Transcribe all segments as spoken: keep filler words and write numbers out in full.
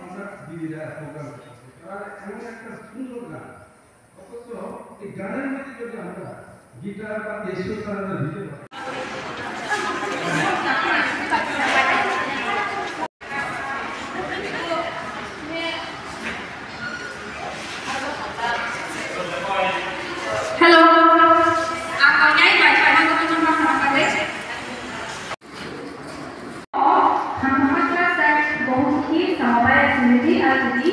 আমরা দিদিরা প্রোগ্রাম করছি। তারা এমন একটা সুন্দর গান, অথচ এই গানের মধ্যে যদি আমরা গিটার বা বেস ছাড়া আমরা দিতে পারি। Hello, ang Konyai bai Konyai Gopinath Bhasna Bade. Hamkha class at Bohumukhi Samabaya Samiti L P G,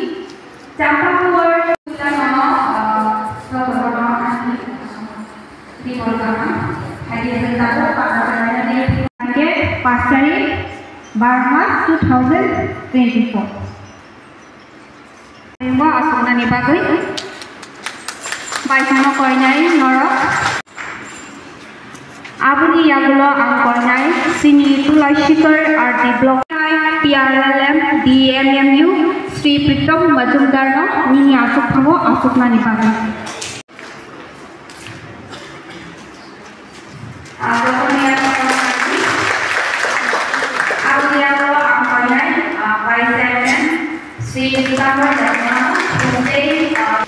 Champakhuwar. Jotono, ah, jotono ani report kaham. Hadi hadi tabo, pakai pass tarik, bar mas two thousand twenty-four. Bo aswknani bagwi baithangno koinai norok. Aboni yagulo ang koinai chini Tulashikar R D Block, T R L M, D M M U, Sri Pritom Majumdarno nini aswk thango aswknani bagwi. Ah, jotono yagulo, aboni yagulo ang koinai, ah, Vice Chairman, Sri Sudhakar Jagna, Pungtei, ah,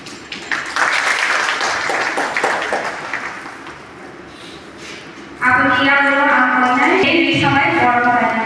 aboni yagulo ang koinai, ini samai borok koinai.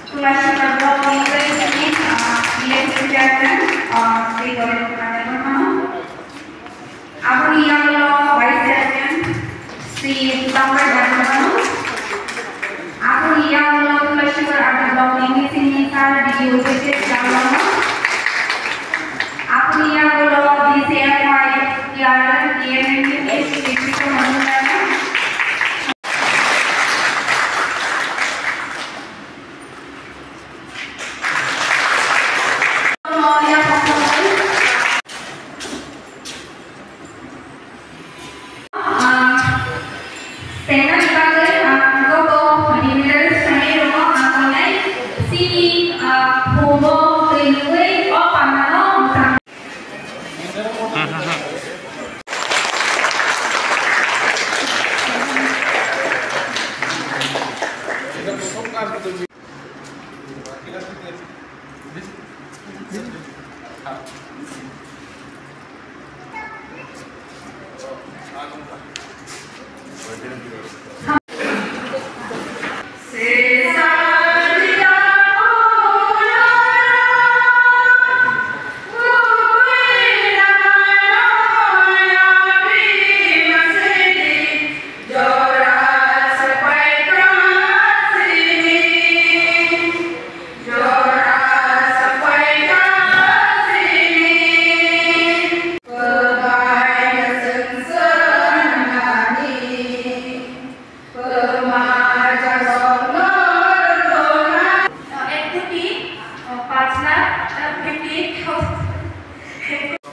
Tulashikar Block ni president, ah, P F C chairman, ah, Sri Govind Kumar Debbarma. Aboni yagulo Vice Chairman Sri Sudhakar Debbarma. Aboni yagulo Tulashikar R D Block ni meeting ni sir D D O J K Debbarma. Aboni yagulo D C F I, T R L, T M M U, Sri Pritom Majumdar. Ah, tengna bagwi, ah, joto dignitaries thani rogo ang koinai chini, ah, phumo twi nugwi o panano mwchang.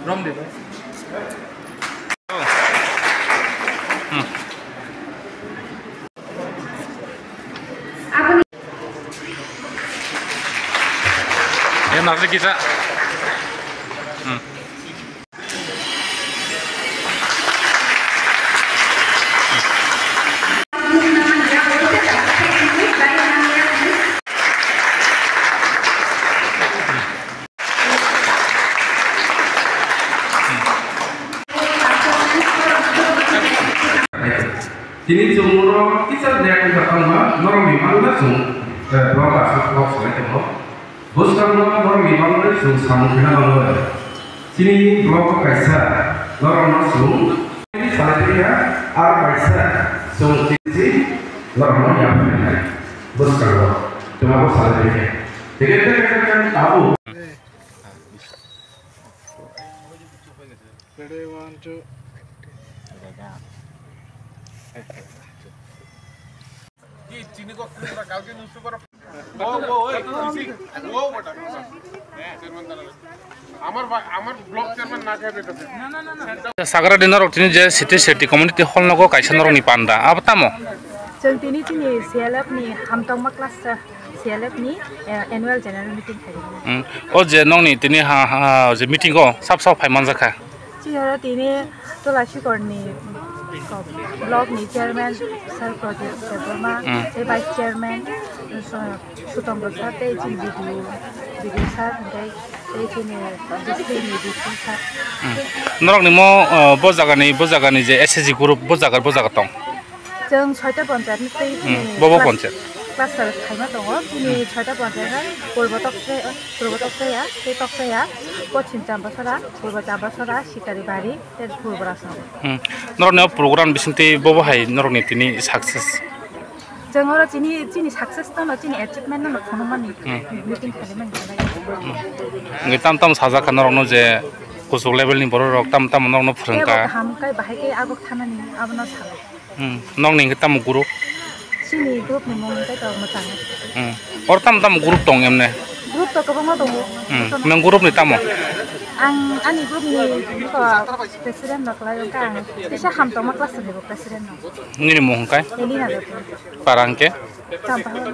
Rom de bhai. Oh. Hmm. Yan, nasi kisa. Hmm. Tini chwng norok kisa dek wngkha tongma, norok ni bagwi chwng, eh, block aswk kok salai tongo. Bwskango norok ni bagwi chwng samung khaina bagwi. Chini block kaisa norok no chwng salai tongya, ar kaisa chwng tini norok no yapharnai. Bwskango twma bo salai tongya. Teke teke teke abo. Ready, one, two. কি চিনি কো পুরা কালকে নিউজপেপার। ও, ও, ওই, তুই, ও, ওটা। হ্যাঁ, চেয়ারম্যান দাঁড়াবে। Sagradi norok tini je city safety community hall nogo kaisa norokni panda, abo tamo? Chwng tini chini C L F ni hamtokma cluster C L F ni, eh, annual general meeting khaijak. Hmm. O je nokni tini ha, ha, je meeting o sab sab phai manjak kha? Chini oro tini Tulasikorni block ni chairman sir Projit Debbarma, Hmm. tei vice chairman, so, Sutom Bwsa tei chini B D O, B D O sir, hwnkhe tei chini district ni D C sir. Hmm. Norokni mo, uh, bo jagani, bo jagani je S H G group, bo jaga, bo jaga tong? Chwng soita panchayat ni tei Hmm, chini bobo class-, panchayat. Cluster khaima tongo. Chini Hmm. soita panchayat no purbo Tokse-, purbo Toksaya, tei Toksaya, pochim Chambasara, purbo Chambasara, Sikaribari, tei purbo Rasong. Hmm. Norokni o program bisingtwi bobo hai norokni tini success? Chwng oro chini, chini success no, chini achievement no phunukmani Hmm. meeting khaimani. Hwnkhe tam tam sajak kha norokno je kuchuk level ni borok rok tam tam norokno Tei phwrwng bo kha. Kaham khe bahai khe aguk thanani abono salo. Hmm. Nokni hwnkhe tamo group? Chini group ni mung hwnkhe to mwchang. Hmm. Oro tam tam group tong emne? Group to kwbangma tongo. Hmm. Nwng group ni tamo? Ang ani group ni to president no kwlai wngkha ang. Kisa hamtokma class ni bo president no. Nini mung hwnkhe? Elina Debbarma. Para hwnkhe? Champahor.